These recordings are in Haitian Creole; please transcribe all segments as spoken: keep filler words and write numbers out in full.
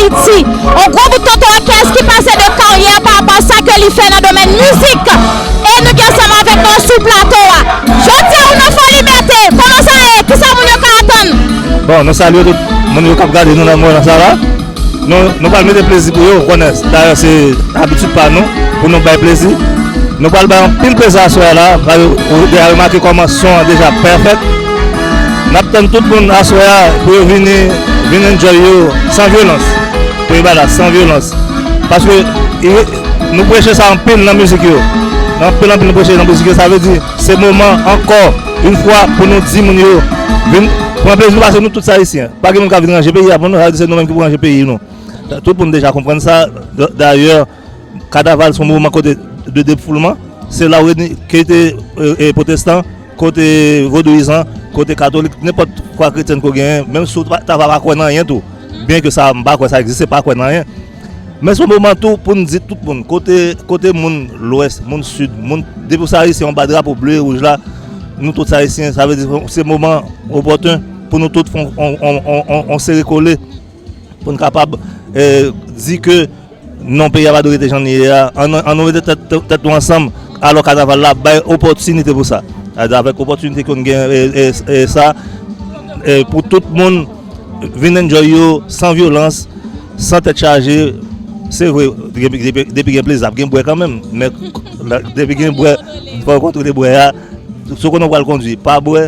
Ti, yon gwo bout tonton òkès ki pase de karyè pa rapò a sa ke li fè nan domèn mizik. E nou gen ansanm avèk nou sou plato a. Jodi a, ou nan Fò Libète. Kòman sa ye? Kisa moun yo ka atann? Bon, nou salye tout moun yo k ap gade nou nan moman sa la. Nou, nou pral mete plezi pou yo, ou konnen, dayè se abitid pa nou, pou nou bay plezi. Nou pral bay anpil plezi aswè a la, paske ou deja remake kòman son an deja pèfèt. N ap tann tout moun aswè a pou yo vini, vin enjoy yo san vyolans. Pou yo bay la san vyolans. Paske e, nou preche sa anpil nan mizik yo. Anpil, anpil nou preche nan mizik yo. Sa vle di, se moman ankò, yon fwa, pou nou di moun yo, vin pran plezi nou, paske nou tout se Ayisyen. Pa gen moun k ap vin ranje peyi a pou nou, sa vle di se nou menm ki pou ranje peyi nou. Tout moun deja konprann sa. D-, dayè, kanaval se yon moman kote de defoulman. Se la w reyini, ke te, e, e, pwotestan, kote vodouyizan, kote katolik, nenpòt fwa kretyen ke w genyen, menm si w ta, ta pa, pa kwè nan anyen tou. Byen ke sa, m pa kwè sa egziste, pa kwè nan anyen. Men se yon moman tou pou n di tout moun, kote, kote moun lwès, moun sid, moun, depi w se Ayisyen, w ba drapo ble e wouj la, nou tout se Ayisyen, sa vle di se moman opòtèn pou nou tout fè yon, yon, yon, yon, yon sere kole. Pou n kapab, e, di ke non, peyi a pa dwe rete jan li ye a. Ann, ann nou mete tèt, tèt nou ansanm, alò kanaval la bay opòtinite pou sa. Avèk opòtinite ke n gen, e, e, e sa, e, pou tout moun vin enjoy yo san vyolans, san tèt chaje. Se vre, depi, depi, depi gen plezi, ap gen bwè kanmenm. Men depi gen bwè, fò w kontwole bwè a. Si w konnen w pral kondwi, pa bwè.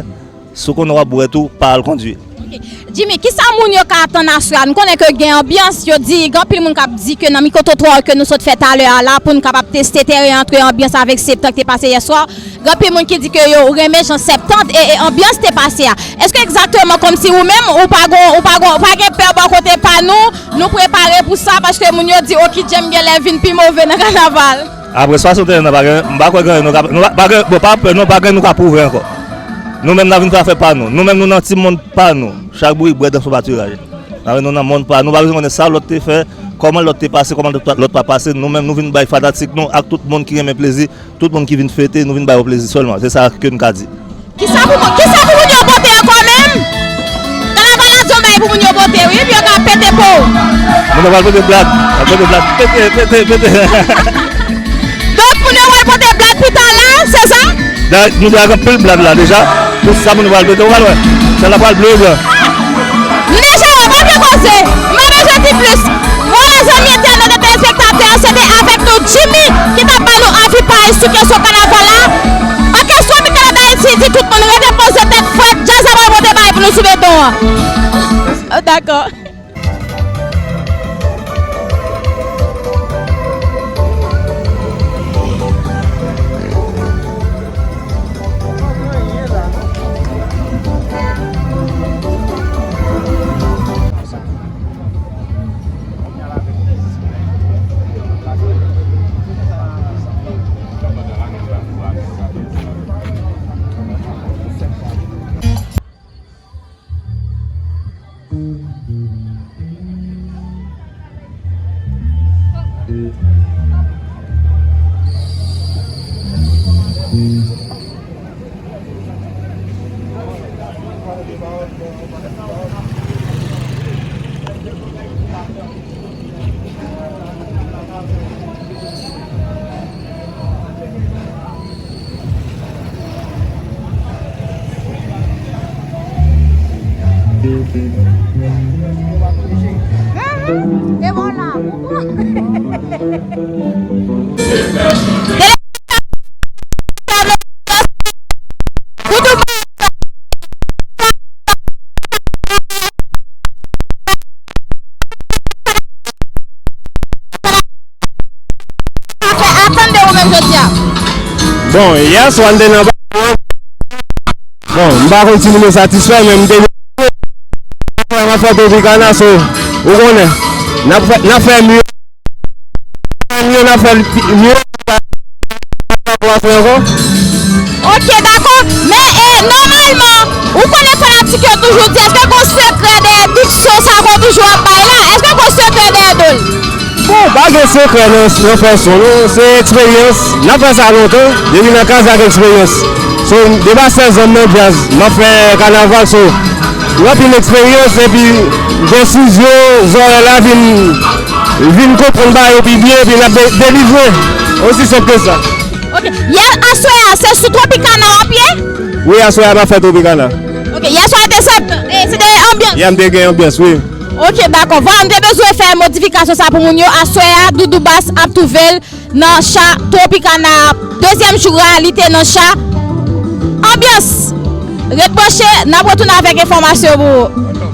Si w konnen w ap bwè tou, pa al kondwi. Ok. Jimmy, kisa moun yo ka atann aswè a? Nou konnen ke gen anbyans, yo di, gen anpil moun k ap di ke nan mikwotwotwa ke nou sot fè talè a la, pou n kapab teste teren an, antre anbyans avèk Septan k te pase yè swa. Gen anpil moun ki di ke yo renmen jan Septan e, e anbyans te pase a. Èske egzakteman kòmsi ou menm, ou pa gon, ou pa gon, ou pa gen pè bò kote pa nou, nou prepare pou sa, paske moun yo di, Oki Djèm genlè vin pi move nan kanaval? Apre swasanteyen an, pa gen, m pa kwè gen anyen nou ka, nou pa, pa gen, bon, pa pè, non, pa gen anyen nou ka pwouve ankò. Nou menm, n a vin fè afè pa nou. Nou menm, nou nan ti mond pa nou. Chak bourik bwè dan son patiraj. N a vin, nou nan mond pa nou. Nou pa bezwen konnen sa lòt te fè, kòman lòt te pase, kòman lòt pa, lòt pa pase. Nou menm, nou vin bay fanatik nou ak tout moun ki renmen plezi, tout moun ki vin fete, nou vin ba yo plezi sèlman. Se sa ke n ka di. Kisa pou moun, kisa pou moun yo pote ankò menm? Kanaval la se yon bagay pou moun yo pote, wi, pou yo ka pete po. Moun yo pral pote blad, pral pote blad, pete, pete, pete. Donk, moun yo pral pote blad pi talè, se sa? Da, nou deja gen anpil blad la deja. Pou sa moun yo pral pete, ou pral wè. Sèl la pral ble, blan. M deja wè, pa vle koze. M pa bezwen di plis. Bon, lèzanmi entènot e telespektatè, se te avèk nou Jimmy ki t ap ba nou avi pa l sou kesyon kanaval la. Òkès Tropikana Dayiti di tout moun rete poze tèt frèt, djaz la pral pote bagay pou nou sou beton an. Oh, dakò. E vwala. Sa fè atann de ou menm jodi a? Bon, yè swa n te nan Bon, m pa konn si moun yo satisfè, men m te nan afè Tropicana, so, ou konnen, n ap fè, n ap fè mye, n ap fè mye, n ap fè mye, n ap fè ankò. Ok, dakò. Men, e, nòmalman, ou konnen fanatik yo toujou di, èske gon sekrè dèyè diksyon sa ke w toujou ap bay la? Èske gon sekrè dèyè do l? Bon, pa gen sekrè nan, nan fè son, non. Se eksperyans. N ap fè sa lontan. Depi nan kaz ak eksperyans. So, depi a sèz an m nan djaz. M ap fè kanaval, so, Anpil eksperyans epi desizyon zòrè la vin vin konprann bagay yo pi byen epi n ap de- delivre. Osi senp ke sa. Ok. Yè aswè a, se sou Tropicana w ap ye? Wi, aswè a n ap fè Tropicana. Ok. Yè aswè a te sèt, eh, se te anbyans. Yè m te gen anbyans, wi. Ok, dakò. Vwala, m te bezwen fè modifikasyon sa pou moun yo. Aswè a, Doudou Bas ap twouve l nan cha Tropicana. Dezyèm jou a, li te nan cha. Anbyans. Ret branche, n ap retounen avèk enfòmasyon pou ou.